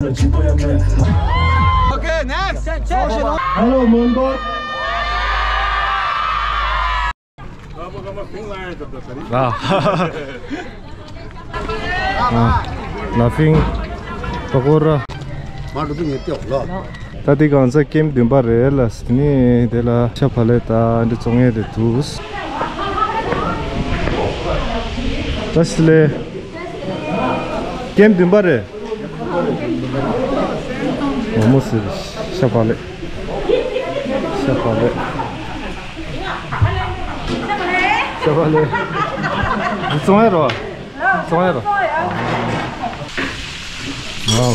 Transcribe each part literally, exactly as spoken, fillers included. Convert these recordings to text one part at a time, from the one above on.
Okay, next. Hello, Mongol. ལ་ལ་ཕིང་པ་ཀོ་ར། ད་དེ་གང་ཚ་ཀེམ་བདུན་པ་རེད་ལ། དེ་ནས་དེ་ལ་ཤ་བག་ལེབ་དང་འདི་བཙོང་ཡས་རེད་འདུག་ད་སི་ལེ། ཀེམ་བདུན་པ་རེད། མོ་མོ་ཟེར། ཤ་བག་ལེབ། ཤ་བག་ལེབ། ཤ་བག་ལེབ། འདི་བཙོང་ཡས་རོ། བཙོང་ཡས་རོ། Wow.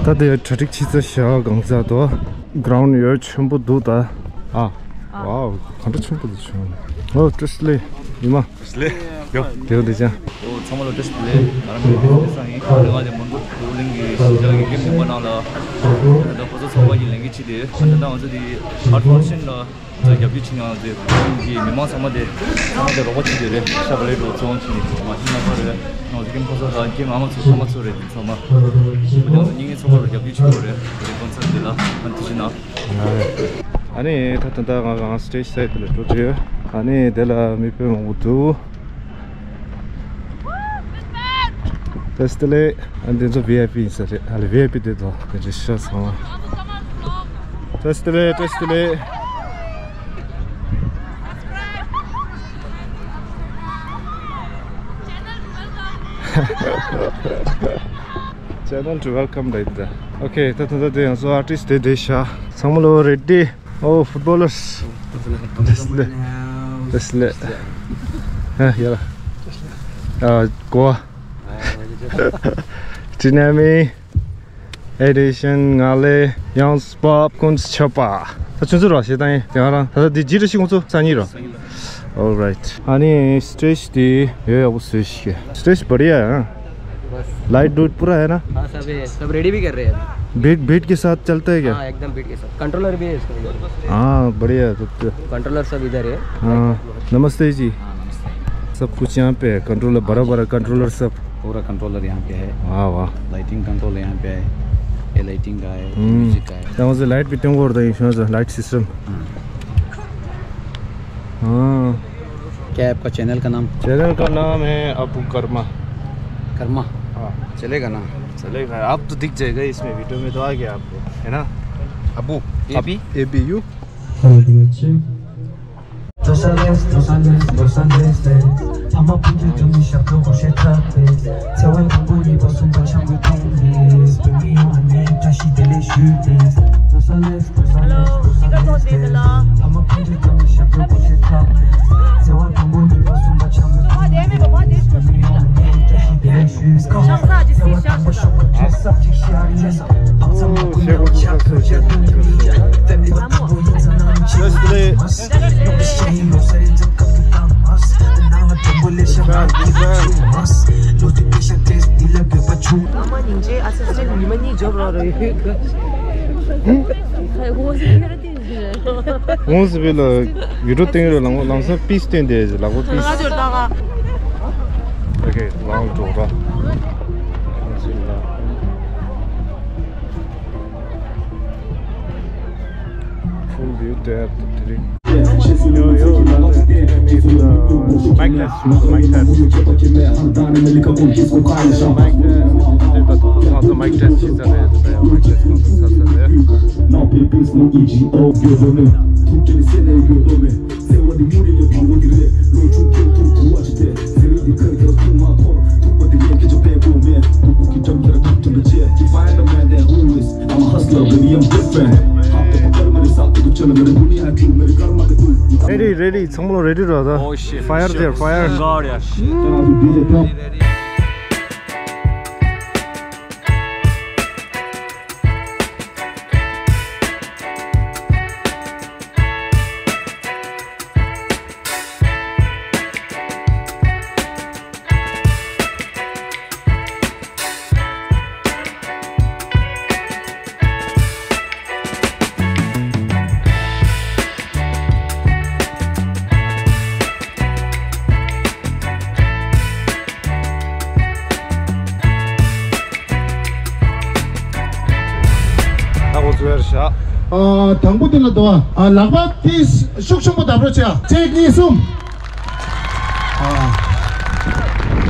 ད་དེ་གྲ་སྒྲིག་ཕྱི་ཚ་ཞག་གང་ཚ་དོ། གྷ་རའུན་ཌི་ཡོད་ཆེན་པོ་འདུག་ད། ཨ། ཨ། Wow. ག་འདྲ་ཆེན་པོ་འདུག་བྱུང་། ཨོ་བཀྲ་ཤིས་བདེ་ལེགས་ཉི་མ། བཀྲ་ཤིས་བདེ་ལེགས། ཡོ། དེ་འོ་དེ་ཅང་། ཨོ་ཚང་མ་ལ་བཀྲ་ཤིས་བདེ་ལེགས། ང་རང་མིང་ལ་བསྟན་སང་ཡིན། ང་ལ་མོན་གྷོ་བོ་ལིང་གི་གཞིས་ཆགས་ཀྱི་ཀེམ་བདུན་པ་ནང་ལ་ད་ཕོ་གསར་ཚོགས་པ་གི་ལས་འགུལ་བྱེད་དེ། ད་ལྟ་ང་ཚོ་དེ་ཨར་ཕའུན་ཌེ་ཤན་ལ་ཚོ་རྒྱབ་སྐྱོར་བྱེད་མཁན་ང་ཚོའི་ཀེམ་གི་མི་མང་ཚང་མ་དེ་ཚང་མ་དེ་རོགས་པ་བྱེད་དེ་རེད། ཤ་བག་ལེབ་འདྲ་བོ་བཙོང་བྱེད་ནས་མ་ཤི་ན་པ་རེད། ང་ཚོ་ཀེམ་ཕོ་གསར་དང་ཀེམ་ཨ་མ་ཚོ་ཚང་མ་ཚོ་རེད། ཚང་མ་བུ་ལོན་ཚོ་གཉིས་ཀའི་ཚོགས་པ་རུ་རྒྱབ་སྐྱོར་བྱེད་དགོས་རེད། རེད་ཀོན་སར་དེ་ལ་ང་ཐུགས་རྗེ་གནང་། ཨ་ནི་ད་ད་ལྟ་ང་རང་སི་ཊེ་ཇི་སའེ་ཌི་ལ་འགྲོ་དུས། ཨ་ནི་དེ་ལ་མི་དཔེ་མང་པོ་འདུག་བཀྲ་ཤིས་བདེ་ལེགས། ཨ་འདི་ཚོ་ཝི་ཨའི་པི་ཡིན་ས་རེད། ཨ་ལ་ཝི་ཨའི་པི་དེ་ཚོ་དེ་འདྲ་ཤ་ཚང་མ། བཀྲ་ཤིས་བདེ་ལེགས། བཀྲ་ཤིས་བདེ་ལེགས། Channel to welcome right there. Okay, ད་ད་ད་དེ་ཡང་སོ་ཨར་ཊིསི་ཊི་དེ་དེ་ཤ་ཚང་མ་ལོ་རེ་ཌི། Oh, footballers. བཀྲ་ཤིས་བདེ་ལེགས། བཀྲ་ཤིས་བདེ་ལེགས། ཨ་ཡ་ལ། ཨ་གོ། ཏི་ནེ་མི། ཨེ་ཌི་ཤན། ང་ལེ། ཡང་སྤོབ་ཀུན་ཆོད་པ། ད་ཆུ་ཚོད་ར་ཞེ་ད་ཡིན་དེ་ང་རང་ད་ལྟ་འདི་ཇི་རེ་ཞིག་ཁོང་ཚོ་སང་ཉིན་ར། All right. ཨ་ནི་སི་ཊེ་ཇི་དེ་ཡོད་ཡག་པོ་བཟོས་ཤིག་སི་ཊེ་ཇི་བ་ཌི་ཡ། लाइट डूट पूरा है ना? हाँ, सब है, सब रेडी भी कर रहे हैं अभी। बीट, बीट के साथ चलता है क्या? हाँ, एकदम बीट के साथ। कंट्रोलर भी है इसके अंदर। हाँ, बढ़िया है तब तो। कंट्रोलर सब इधर है। हाँ, नमस्ते जी। हाँ, नमस्ते। सब कुछ यहाँ पे है, कंट्रोलर, बड़ा बड़ा कंट्रोलर सब। पूरा कंट्रोलर यहाँ पे है। वाह, वाह। लाइटिंग कंट्रोल यहाँ पे है। ये लाइटिंग का है, हम्म। म्यूजिक का है। यहाँ से लाइट भी टेंगो होता है, इसमें से लाइट सिस्टम। हाँ। हाँ। क्या है आपका चैनल का नाम? चैनल का नाम है अबू कर्मा। कर्मा? हाँ। चलेगा ना? चलेगा, आप तो दिख जाएगा इसमें, वीडियो में तो आ गया आपको, है ना? अबू, आप एबी? एबी यू। ཨ་མ་སྙིང་རྗེ། ཨ་སི་སི་ཊེན་ཊི་ཉི་མ་གཉིས་འཇོབ་རོགས་རེད། ཁོང་ཚོ་བོད་ལ་ཡུ་ཊུབ་སྟེང་རེད། ལམ་ལམ་སང་པིས་བསྟན་ཏེ་ལག་པ་པིས། ང་ཚོར་ལྟ་ག་ཨོ་ཁེ། ལའང་འགྲོ་ར། Full view there. Yo, yo, mic test, mic test. Mic test, mic test. Mic test. Ready, ready. ཚང་མ་རེ་ཌི་རེད་ད། Oh, shit. Fire there, fire. God, yeah, shit. Ready, ready. ཨ། དང་པོ་དེ་ལ་དོ། ཨ། ལག་པ་དེ་ཤུགས་ཆེན་པོ་བརྡབ་རོགས་བྱས། གཅིག་གཉིས། གསུམ།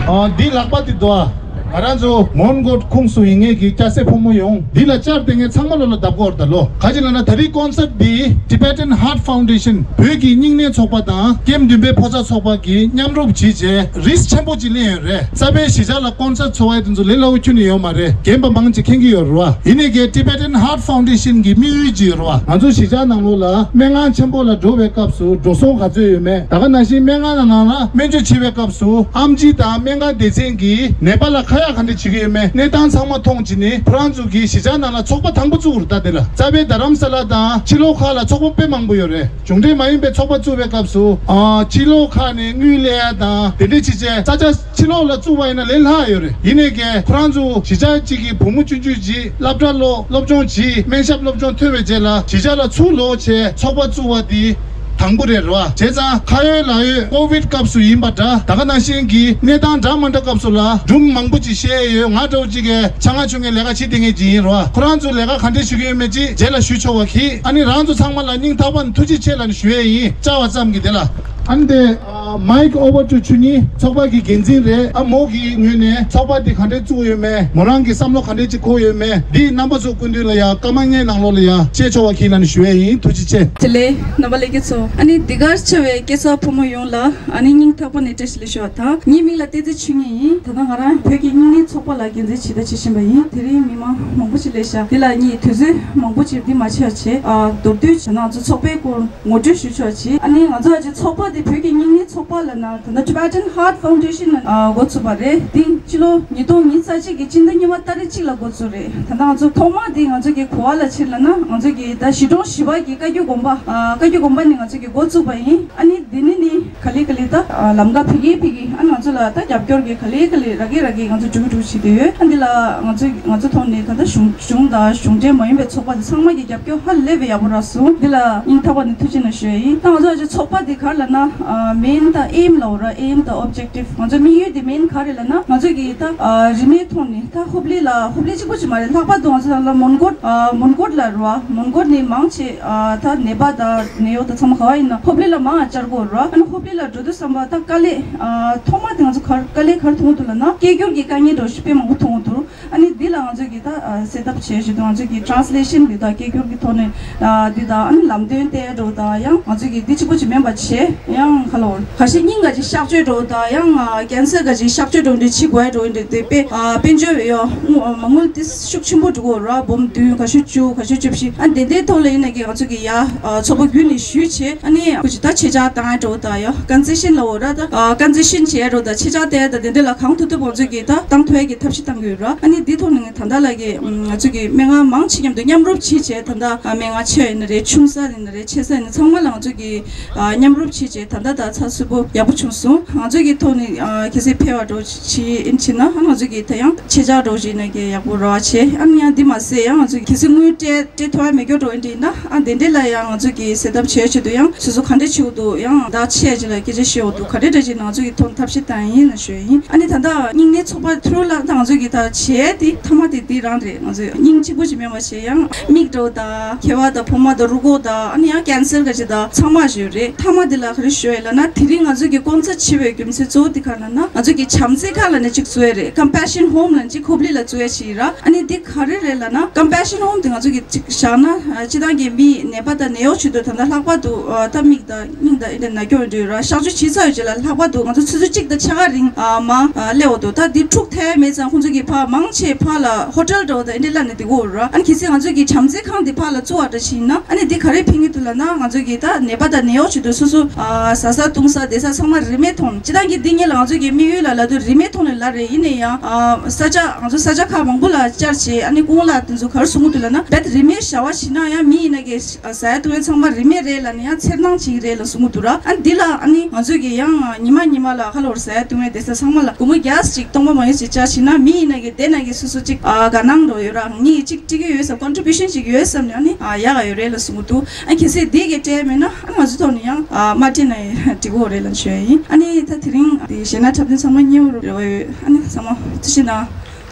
ཨ། ཨ། འདི་ལག་པ་དེ་དོ། ང་རང་ཚོ་མོན་གྷོ་ཁོངས་སུ་ཡིན་མཁན་གྱི་སྐྱ་སེར་ཕོ་མོ་ཡོངས་འདི་ལ་བཅར་བསྡད་མཁན་ཚང་མ་ལོ་ལ་བརྡབ་དགོས་རེད་ད་ལོ། ག་ཅི་ལབ་ན་ད་རེས་ཀོན་སར་འདི་Tibetan Heart Foundation བོད་ཀྱི་སྙིང་ནད་ཚོགས་པ་དང་ཀེམ་བདུན་པའི་ཕོ་གསར་ཚོགས་པ་གིས་མཉམ་རུབ་བྱས་རྗེས་རིས་ཆེན་པོ་ཅིག་ལེན་ཡོད་རེད། རྩ་བའི་གཞིས་ཆགས་ལ་ཀོན་སར་ཚོགས་པ་དེ་ཚོ་ལས་སླ་བོ་ཁྱོན་ནས་ཡོད་མ་རེད། རྒན་པ་མང་ཅིག་མཁྱེན་གྱི་ཡོད་རེད་བ། ཡིན་ནའི་གའི་Tibetan Heart Foundation གི་དམིགས་ཡུལ་ཅིག་ཡོད་རེད་བ། ང་ཚོ་གཞིས་ཆགས་ནང་ལོགས་ལ་སྨན་ཁང་ཆེན་པོ་ལ་འགྲོ་བའི་སྐབས་སུ་འགྲོ་སོང་ག་ཚོད་ཡོད་མེད། ད་ག་ནང་བཞིན་སྨན་ཁང་ནང་ལ་སྨན་བཅོས་བྱེད་པའི་སྐབས་སུ་ཨེམ་ཆི་དང་སྨན་ཁང་སྡེ་ཚན་གྱིས་ནད་པ་ལ་ཁ་ཡག་ག་འདྲ་བྱེད་ཀྱི་ཡོད་མེད། གནས་སྟངས་ཚང་མ་མཐོང་བྱས་ནས་ཁོ་རང་ཚོ་གིས་གཞིས་ཆགས་ནང་ལ་ཚོགས་པ་དང་པོ་བཙུགས་རེད། ད་དེ་ལ་རྩ་བའི་རྡ་རམ་ས་ལ་དང་ཕྱི་ལོགས་ཁག་ལ་ཚོགས་པ་དཔེ་མང་པོ་ཡོད་རེད། གཞུང་འབྲེལ་མ་ཡིན་པའི་ཚོགས་པ་བཙུགས་པའི་སྐབས་སུ། ཨ། ཕྱི་ལོགས་ཁག་ནས་དངུལ་ལེན་ཡ་དང་དེ་འདྲའི་ཕྱི་རྒྱལ་ས་ཆ་ཕྱི་ལོགས་ལ་བཙུགས་པ་ཡིན་ན་ལས་སླ་ཡོད་རེད། ཡིན་ནའི་གའི་ཁོ་རང་ཚོ་གཞིས་ཆགས་གཅིག་གི་བུ་མོ་ཆུང་ཆུང་གཅིག་སློབ་གྲྭ་ལོག་སློབ་སྦྱོང་བྱས། སྨན་ཞབས་སློབ་སྦྱོང་ཐོན་པའི་རྗེས་ལ་གཞིས་ཆགས་ལ་ཚུར་ལོག་བྱས་ཚོགས་པ་བཙུགས་པ་དེ་དང་པོ་རེད་རེད་བ། བྱས་ཙང་ཁ་ཡོད་ལག་ཡོད་ཀོ་བིད་སྐབས་སུ་ཡིན་པ་འདྲ། ད་ག་ནང་བཞིན་གྱི་གནས་སྟངས་འདྲ་མ་འདྲ་སྐབས་སུ་ལ་སྒྲུང་མང་པོ་ཅིག་བཤད་ཡོད། ང་འདྲ་བོ་ཅིག་གིས་ཆ་ང་ཆུང་ངའི་ལས་ཀ་བྱེད་བསྡད་མཁན་ཅིག་ཡིན་རེད་བ། ཁོ་རང་ཚོ་ལས་ཀ་ག་འདྲས་བྱེད་ཀྱི་ཡོད་མེད་ཅིག་རྗེས་ལ་ཞུ་ཆོག་པ་གིས། ཨ་ནི་རང་ཚོ་ཚང་མ་ལ་སྙིང་ཐག་པ་ནས་ཐུགས་རྗེ་ཆེ་ལབ་ནས་ཞུ་ཡས་ཡིན། བཅར་བ་ཙམ་གྱིས་དེ་ལ། ཨ་ནི་དེ། Mic over to ཆོས་ཉིད། ཚོགས་པ་གི་འགན་འཛིན་རེད། ཨ། མོ་གི་ངོས་ནས་ཚོགས་པ་འདི་ག་འདྲས་བཙུགས་ཡོད་མེད། མོ་རང་གི་བསམ་བློ་ག་འདྲས་ཅིག་འཁོར་ཡོད་མེད། འདི་རྣམ་པ་ཚོ་སྐུ་མདུན་ལ་ཡ་སྐར་མ་ལྔའི་ནང་ལོགས་ལ་ཡ་བཤད་ཆོག་པ་གིས་ལབ་ནས་ཞུ་ཡས་ཡིན། ཐུགས་རྗེ་ཆེ། དེ་ལས་རྣམ་པ་ལྷན་རྒྱས་ཚོ། ཨ་ནི་འདི་གར་བཅར་བའི་སྐྱ་སེར་ཕོ་མོ་ཡོངས་ལ་ཨ་ནི་སྙིང་ཐག་པ་ནས་བཀྲ་ཤིས་བདེ་ལེགས་ཞུ་བ་དང་། ངའི་མིང་ལ་བསྟན་འཛིན་ཆོས་ཉིད་ཡིན། ད་ལྟ་ང་རང་བོད་ཀྱི་སྙིང་ནད་ཚོགས་པ་ལ་འགན་འཛིན་ཇི་ལྟ་བྱེད་བཞིན་པ་ཡིན། དེ་རིང་མི་མང་མང་པོ་ཞིག་སླེབས་ཤག་འདི་ལ་ངས་དུས་ཚོད་མང་པོ་ཅིག་འདི་མ་ཆད་བྱས། ཨ། མདོར་བསྡུས་བྱས་ན་ང་ཚོ་ཚོགས་པའི་སྐོར་ངོ་སྤྲོད་ཞུ་ཆོག་བྱས། ཨ་ནི་ང་ཚོ་ཨ་ཅེ་ཚོགས་པ་འདི་བོད་ཀྱི་སྙིང་ནད་ཚོགས་པ་ལབ་ན་ད་ལྟ་Tibetan Heart Foundation ལ་ཨ་འགོ་ཚུགས་པ་རེད། འདི་ཕྱི་ལོ་ཉིས་སྟོང་ཉི་ཤུ་རྩ་གཅིག་གི་སྤྱི་ཟླ་གཉིས་པ་ཏ་རིག་གཅིག་ལ་འགོ་ཚུགས་རེད། ད་ལྟ་ང་ཚོ་ཐོག་མ་འདི་ང་ཚོ་གི་གོ་བ་ལ་ཕྱིན་ལབ་ན་ང་ཚོ་གི་ད་གཞིས་གྲོང་བཞི་པ་གི་བཀའ་བརྒྱུད་དགོན་པ། ཨ། བཀའ་བརྒྱུད་དགོན་པ་ནས་ང་ཚོ་གི་འགོ་ཚུགས་པ་ཡིན། ཨ་ནི་འདི་ནས་ནི་ག་ལེ་ག་ལེ་ད་ཨ་ལམ་ཁ་འཕེལ་རྒྱས་འཕེལ་གྱི། ཨ་ང་ཚོ་ལ་ད་རྒྱབ་སྐྱོར་གྱི་ག་ལེ་ག་ལེ་རག་གི་རག་གི་ང་ཚོ་འགྲོ་གི་འགྲོ་གི་བྱེད་དེ་ཡོད། ཨ་འདི་ལ་ང་ཚོ་ང་ཚོ་ཐོག་ནས་ད་ལྟ་གཞུང་གཞུང་དང་གཞུང་འབྲེལ་མ་ཡིན་པའི་ཚོགས་པ་དེ་ཚང་མ་གི་རྒྱབ་སྐྱོར་ཧ་ལས་པའི་ཡག་པོ་རག་སོང་། འདི་ལ་སྙིང་ཐག་པ་ནས་ཐུགས་རྗེ་གནང་ཞུ་ཡ་ཡིན། ད་ང་ཚོ་ཨ་ཅེ་ཚོགས་པ་འདི་ག་རེ་ལབ་ན་ཨ་main དང་aim ལབ་འོ་ར། aim དང་objective ང་ཚོ་དམིགས་ཡུལ་དེ་main ག་རེ་ལབ་ན་ང་ཚོ་གི་ད་ཨ་རིན་མེད་ཐོག་ནས་ད་ཧུབ་ལི་ལ། ཧུབ་ལི་གཅིག་པོ་ཅིག་མ་རེད། ལྷག་པར་དུ་ང་ཚོ་ད་ལ་མོན་གྷོ། ཨ་མོན་གྷོ་ལ་རེད་བ། མོན་གྷོ་ནས་མང་ཆེ་ཨ་ད་ནད་པ་དང་ནད་གཡོག་དང་ཚང་མ་ག་བ་ཡིན་ན་ཧུབ་ལི་ལ་མང་ང་བཅར་གོ་ར། ཨ་ནི་ཧུབ་ལི་ལ་འགྲོ་དུས་ཙམ་པ་ད་དཀའ་ལས། ཨ་ཐོག་མ་དེ་ང་ཚོ་ག་དཀའ་ལས་ག་རེ་མཐོང་གི་འདུག་ལབ་ན་སྐད་སྒྱུར་གྱི་དཀའ་ངལ་འདྲ་བོ་ཞིག་དཔེ་མང་པོ་མཐོང་གི་འདུག་ཨ་ནི་འདི་ལ་ང་ཚོ་གི་ད་ཨ་set up བྱས་བཞིན་དུ་ང་ཚོ་གི་translation འདི་དང་སྐད་སྒྱུར་གྱི་ཐོག་ནས་ཨ་འདི་དང་ཨ་ནི་ལམ་སྟོན་སྟེར་འགྲོ་དང་། ཡང་ང་ཚོ་གི་འདི་གཅིག་པོ་ཅིག་མིན་པ་བྱས། ཡང་ག་ལོར་ཁ་ཤས་སྙིང་ག་ཅིག་གཤག་བཅོས་འགྲོ་དང་། ཡང་ཨ་cancer ག་ཅིག་གཤག་བཅོས་འགྲོ་འདི་བྱེད་དགོས་འགྲོ་འདི་དེ་དཔེ་ཨ་དཔལ་འབྱོར་ཡོ་མ་དངུལ་དེ་ཤུགས་ཆེན་པོ་འགྲོ་གོ་ར། འབུམ་བདུན་ག་ཤོད་བཅུ་ག་ཤོད་བཅུ་བཞི། ཨ་འདི་འདྲའི་ཐོག་ལ་ཡིན་ན་གི་ང་ཚོ་གི་ཡ་ཨ་ཚོགས་པ་བརྒྱུད་ནས་ཞུས་བྱས། ཨ་ནི་ཁོ་ཅིག་ད་ཆེད་བཅར་བཏང་ཡ་འགྲོ་དང་ཡ་concession ལབ་འོ་ར། ད་ཨ་concession བྱས་འགྲོ་དང་ཆེད་བཅར་བསྟན་ཡ་དང་དེ་འདྲ་ལ་གང་ཐུབ་ཐུབ་ང་ཚོ་གི་ད་བཏང་ཐུབ་ཡ་གི་ཐབས་ཤེས་བཏང་གི་ཡོད་ར། ཨ་ནི་འདི་ཐོག་ནས་ད་ལྟ་ལ་གི་ང་ཚོ་གི་སྨན་ཁང་མང་ཆེ་མཉམ་དུ་མཉམ་རུབ་བྱས་བྱས། ད་ལྟ་ཨ་སྨན་ཁང་ཆེ་ཡིན་ན་རེད། ཆུང་ས་ཡིན་ན་རེད། ཆེ་ས་ཡིན་ན་ཚང་མ་ལ་ང་ཚོ་གི་ཨ་མཉམ་རུབ་བྱས་བྱས་ད་ལྟ་ད་ཚགས་ཚུད་པོ་ཡག་པོ་བྱུང་སོང་། ང་ཚོ་གི་ཐོག་ནས་ཨ་གལ་སྲིད་ཕེབས་པ་འགྲོ་བྱེད་ཡིན་བྱས་ན་ཨ་ང་ཚོ་གི་ད་ཡང་ཆེད་བཅར་འགྲོ་བྱེད་ན་གི་ཡག་པོ་ར་བྱས། ཨ་ནི་ཡང་འདི་མ་ཟད་ཡང་ང་ཚོ་གི་གལ་སྲིད་དངུལ་སྤྲད་སྤྲད་ཐུབ་ཡ་མེད་སྐྱོ་འགྲོ་ཡིན་འདྲི་ན་ཨ་དེ་འདྲས་ལ་ཡང་ང་ཚོ་གི་set up བྱེད་ཆེད་དུ་ཡང་སོ་སོ་ག་འདྲས་བྱེད་དགོས་འདུག་ཡང་ད་ཆེ་ཅིག་ལ་སྐད་ཆ་བཤད་དགོས་འདུག་ག་འདྲས་འདྲ་ཅིག་ང་ཚོ་གི་ཐོག་ཐབས་ཤེས་བཏང་ཡིན་ལབ་ཞུ་ཡ་ཡིན། ཨ་ནི་ད་ལྟ་སྙིང་ནད་ཚོགས་པ་ཐུ་རུ་ལ་ད་ང་ཚོ་གི་ད་བྱས་དེ་མཐའ་མ་དེ་དེ་རང་རེད། ང་ཚོ་སྙིང་གཅིག་པོ་ཅིག་མེད་པ་བྱས་ཡང་མིག་འདྲ་བོ་ད་མཁལ་བ་ད་ཕོ་མ་ད་རུས་ཁོག་ད་ཨ་ནི་ཡང་cancer ག་ཅིག་ད་ཚང་མ་ཞིག་ཡོད་རེད། མཐའ་མ་དེ་ལ་ག་རེ་ཞུ་ཡ་ལབ་ན་དེ་རིང་ང་ཚོ་གི་ཀོན་སར་བྱེད་པའི་རྒྱུ་མཚན་གཙོ་བོ་དེ་ག་ལབ་ན་ང་ཚོ་གི་བྱམས་བརྩེ་ཁང་ལབ་ནས་གཅིག་བཙུགས་ཡ་རེད། Compassion Home ལབ་ནས་གཅིག་ཧུབ་ལི་ལ་བཙུགས་ཡ་ཞིག་ཡིན་ར། ཨ་ནི་དེ་ག་རེ་རེད་ལབ་ན་Compassion Home དེ་ང་ཚོ་གི་ཅིག་བཞག་ན་ཨ་སྤྱི་བཏང་གི་མི་ནད་པ་དང་ནད་གཡོག་བྱེད་དུས་ད་ལྟ་ལྷག་པར་དུ་ཨ་ད་མིག་དང་སྙིང་དང་ཨེ་འདྲ་ན་སྐྱོན་འདྲ་ཡོད་ར། གཤག་བཅོས་བྱས་ཚར་ཡོད་ཅིག་ལ་ལྷག་པར་དུ་ང་ཚོ་ཆུ་ཚོད་གཅིག་དང་ཕྱེད་ཀ་རིང་ཨ་མ་ཨ་སླེབས་འོ་དོ། ད་འདི་འཁྲུག་ཐལ་མེད་ཙང་ཁོང་ཚོ་གི་ཕར་མང་ཆེ་ཕར་ལ་ཧོ་ཊེལ་འདྲ་བོ་དང་ཨེ་འདྲ་ལ་ནས་བསྡད་གོ་ར། ཨ་ནི་གལ་སྲིད་ང་ཚོ་གི་བྱམས་བརྩེ་ཁང་འདི་ཕར་ལ་བཙུགས་པ་འདྲ་ཞིག་ཡིན་ན་ཨ་ནི་འདི་ག་རེ་ཕན་གི་འདུག་ལབ་ན་ང་ཚོ་གི་ད་ནད་པ་དང་ནད་གཡོག་བྱེད་དུས་སོ་སོ་ཨ་ཟ་ས་བཏུང་ས་བསྡད་ས་ཚང་མ་རིན་མེད་ཐོག་ནས། སྤྱི་བཏང་གི་འདི་ངེད་ལ་ང་ཚོ་གི་དམིགས་ཡུལ་ལ་ལབ་དུས་རིན་མེད་ཐོག་ནས་ལབ་རེད། ཡིན་ན་ཡང་ཨ་ས་ཆ་ང་ཚོ་ས་ཆ་ཁག་མང་པོ་ལ་བཅར་བྱས་ཨ་ནི་སྐུ་ངོ་ལགས་དེ་ཚོ་ག་རེ་གསུང་གི་འདུག་ལབ་ན་རྦད་རིན་མེད་བཞག་པ་ཞིག་ན་ཡང་མི་ཡིན་ན་གི་ཟ་ཡ་བཏུང་ཡ་ཚང་མ་རིན་མེད་རེད་ལབ་ནས་ཡང་འཚེར་སྣང་བྱེད་ཀྱི་རེད་ལབ་གསུང་གི་འདུག་ར། ཨ་འདི་ལ་ཨ་ནི་ང་ཚོས་ཀྱི་ཡང་ཉི་མ་ཉི་མ་ལ་ཁ་ལོར་ཟ་ཡ་བཏུང་ཡ་བསྡད་ས་ཚང་མ་ལ་སྒོར་མོ་བརྒྱ་ཅིག་སྟོང་པ་མང་ཡོད་ཅིག་བཅག་བྱས་ན་མི་ཡིན་ན་གི་བསྡད་ན་གི་སོ་སོ་ཅིག་ཨ་དགའ་སྣང་འགྲོ་ཡོད་ར། ངས་ཅིག་སྤྲད་ཀྱི་ཡོད་བསམ་contribution ཅིག་ཡོད་བསམ་ནས་ཨ་ནི་ཨ་ཡག་ག་ཡོད་རེད་ལབ་གསུང་གི་འདུག་ཨ་གལ་སྲིད་འདི་གི་སྤྲད་མེད་ན་ཨ་ང་ཚོ་ཐོག་ནས་ཡང་ཨ་མ་སྤྲད་ན་ཡང་འགྲིག་གི་རེད་ལབ་ཞུ་ཡ་ཡིན། ཨ་ནི་ད་དེ་རིང་འདི་གཞས་སྣ་འཁྲབ་སྟོན་ཚང་མ་མཉེས་པོ་རེ་བ་ཡོད། ཨ་ནི་ཚང་མ་ཐུགས་རྗེ་གནང་།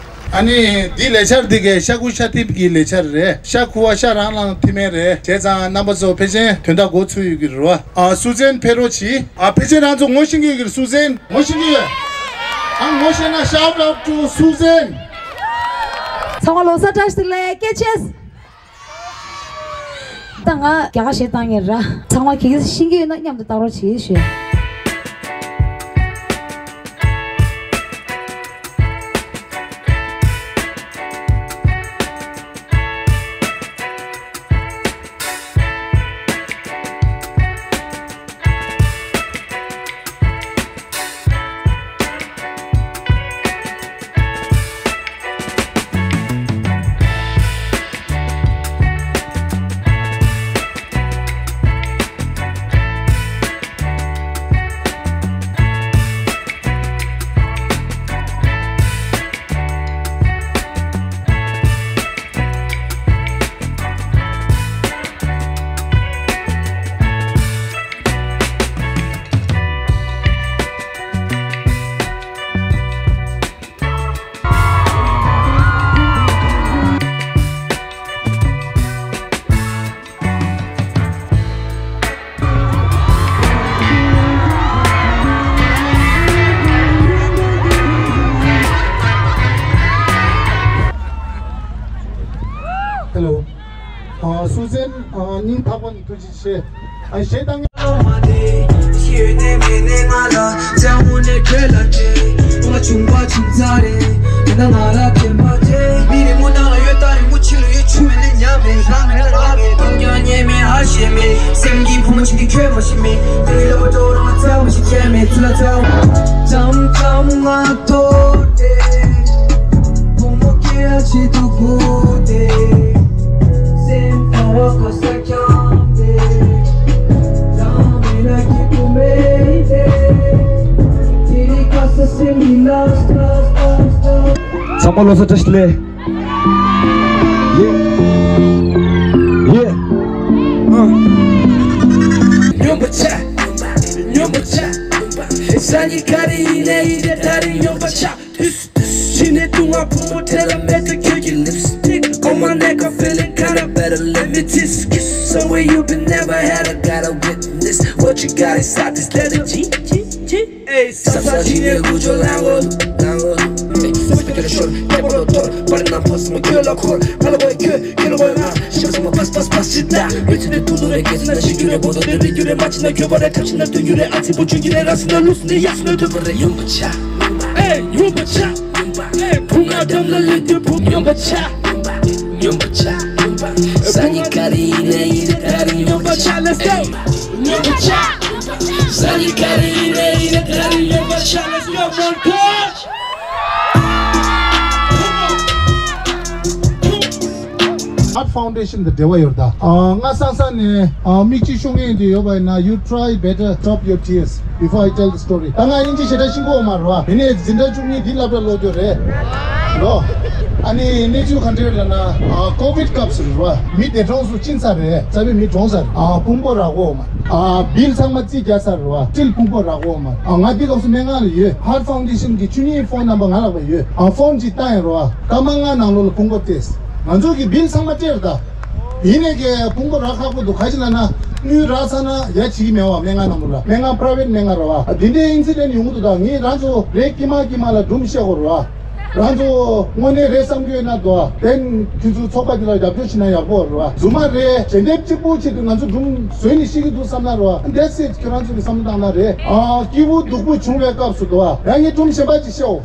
ཨ་ནི་འདི་ལས་འཆར་འདི་གའི་ཤ་ཁུ་ཤ་ཐིབ་ཀྱི་ལས་འཆར་རེད། ཤ་ཁུ་བ་ཤ་རང་ལའང་ཐིབ་མེད་རེད། བྱས་ཙང་རྣམ་པ་ཚོ་ཕལ་ཆེར་དོན་དག་གོ་ཚུལ་ཡོད་ཀྱི་རེད་བ། ཨ་སུ་ཛན་ཕེ་རོ་ཆི། ཨ་ཕལ་ཆེར་རང་ཚོ་ངོ་ཤེས་ཀྱི་ཡོད་ཀྱི་རེད། སུ་ཛན་ངོ་ཤེས་ཀྱི་ཡོད། ཨ་ངོ་ཤེས་ན་shout out to Susan། ཚང་མ་ལོ་གསར་བཀྲ་ཤིས་བདེ་ལེགས། སྐད་ཆེ། ད་ང་རྒྱ་གར་གཞས་བཏང་ངེས་ར། ཚང་མ་གལ་སྲིད་ཤེས་ཀྱི་ཡོད་ན་མཉམ་དུ་བཏང་རོགས་བྱེད་ཞུ། Hello. ཨ་སུ་ཛན། ཨ་སྙིང་ཐག་པ་ནས་ཐུགས་རྗེ་ཆེ། ཨ་གཞས་བཏང་། ཚང་མ་ལོ་གསར་བཀྲ་ཤིས་བདེ་ལེགས། ཡེ། ཡེ། ཨ། སྙོམས་པར་ཆགས། སྙོམས་པར་ཆགས། སང་ཉིན་ག་རེ་ཡིན་ནའི་ཡིན་ཏེ། ད་རེས་སྙོམས་པར་ཆགས། ཕྱི་ནས་དུང་བ་བུ་མོ་tailor made to kill your lipstick. On my neck, I'm feeling kinda better, let me tease. Somewhere you been never had, I gotta witness. What you got inside this leather G? Hey, ས་ས་ཇི་ནས་དགུ་ཅོ་ལང་ལོ་ལང་ལོ། Hey, སེམས་པ་ཁྱོད་ཤོར་ཁྱད་པར་ལོ་ཐོར། པར་ནང་ཕོ་སི་མོ་ཁྱོད་ལ་འཁོར། ཕ་ལ་བའི་ཁྱོད་ཁྱོད་ལ་བའི་མ། ཤེས་པ་སོང་མ་པས་པས་པས་ཅི་ད། མི་ཚེ་འདི་ཐུང་ཐུང་རེད། སྐྱེས་ཟིན་ན་ཤི་རྒྱུ་རེད། བོ་དོ་འདི་རིག་རྒྱུ་རེད། མ་ཕྱིན་ན་འགྱོད་པ་རེད། ཐབས་ཤེས་ན་ཐོན་རྒྱུ་རེད། ཨ་ཙི་པོ་བྱུང་རྒྱུ་རེད། ར་སི་ན་ལུས་ནི་ཡག་སི་ན་ཐོན་པ་རེད། ཡོང་པ་ཆ། ཨེ་ཡོང་པ་ཆ། ཨེ་བུ་ང་འགྲམ་ལ་ལུས་དུས་བུ། ཡོང་པ་ཆ། ཡོང་པ་ཆ། ཡོང་པ་ཆ། སང་ཉིན་ག་རེ་ཡིན་ནའི་ཡིན་ཏེ། ད་རེས་སྙོམས་པར་ཆགས། Let's go. སྙོམས་པར་ཆགས། སང་ཉིན་ག་རེ་ཡིན་ནའི་ཡིན་ཏེ། ད་རེས་སྙོམས་པར་ཆགས། Let's go, Montage. Heart Foundation དང་འབྲེལ་བ་ཡོད་ད། ཨ་ང་སང་སང་ནས་ཨ་མིག་ཆུ་ཤོར་མཁན་དེ་ཡོད་པ་ཡིན་ན། You try better stop your tears before I tell the story. ད་ང་དབྱིན་ཇི་ཞེ་དྲག་ཤེས་ཀྱི་ཡོད་མ་རེད་བ། ཡིན་ནའི་འཛིན་གྲྭ་བཅུ་གཉིས་འདི་སློབ་གྲྭ་སློབ་རྒྱུ་རེད་ལོ། ཨ་ནི་གནས་ཚུལ་ག་འདྲ་རེད་ལབ་ན། ཨ་ཀོ་བིད་སྐབས་སུ་རེད་བ། མི་འདས་གྲོངས་སུ་ཕྱིན་ཚར་རེད། རྩ་བའི་མི་གྲོངས་ཚར། ཨ་ཕུང་པོ་རག་གི་ཡོད་མ། ཨ་བིལ་ཚང་མ་རྩིས་རྒྱག་ཚར་རེད་བ། སྤྲིན་ཕུང་པོ་རག་གི་ཡོད་མ། ཨ་ང་འདི་སྐབས་སུ་སྨན་ཁང་ལ་ཡོད། Heart Foundation གི་བཅུ་གཉིས་ཕོན་ནམ་བར་ང་ལ་ཡོད། ཨ་ཕོན་ཅིག་བཏང་ཡིན་རེད་བ། སྐར་མ་ལྔ་ནང་ལོགས་ལ་ཕུང་པོ་སྤྲད། ང་ཚོ་གི་བིལ་ཚང་མ་སྤྲད་རེད་ད། ཡིན་ནའི་གི་ཕུང་པོ་རག་ཁག་པོ་འདུག་ག་ཅི་ལབ་ན། དངུལ་རག་ཚར་ན་ཡ་བྱེད་ཀྱི་མེད་བ། སྨན་ཁང་ནང་ལོགས་ལ། སྨན་ཁང་private སྨན་ཁང་རེད་བ། འདི་འདྲའི་incident ཡོང་གི་འདུག་ད་ངས་རང་ཚོ་རེ་དཀྱིལ་མ་དཀྱིལ་མ་ལ་སྒྲུང་བཤད་དགོས་རེད་བ། རང་ཚོ་དངོས་གནས་རེད་བསམ་གྱི་ཡོད་ན་འདུག་དེ་ཁྱོད་ཚོ་ཚོགས་པ་འདི་ལ་རྒྱབ་སྐྱོར་བྱེད་ན་ཡག་པོ་རེད་བ། རྫུན་མ་རེད། ཞལ་འདེབས་གཅིག་པུ་ཆེད་དུ་ང་ཚོ་སྒྲུང་བཟོས་ནས་ཤེས་ཀྱི་འདུག་བསམ་ན་རེད་བ། That's it. ཁྱོད་རང་ཚོ་གི་བསམ་བློ་བཏང་ན་རེད། ཨ་སྐྱིད་པོ་སྡུག་པོ་བྱུང་བའི་སྐབས་སུ་འདུག་ཡ་ངས་སྒྲུང་གཞན་པ་ཅིག་བཤད་འོ།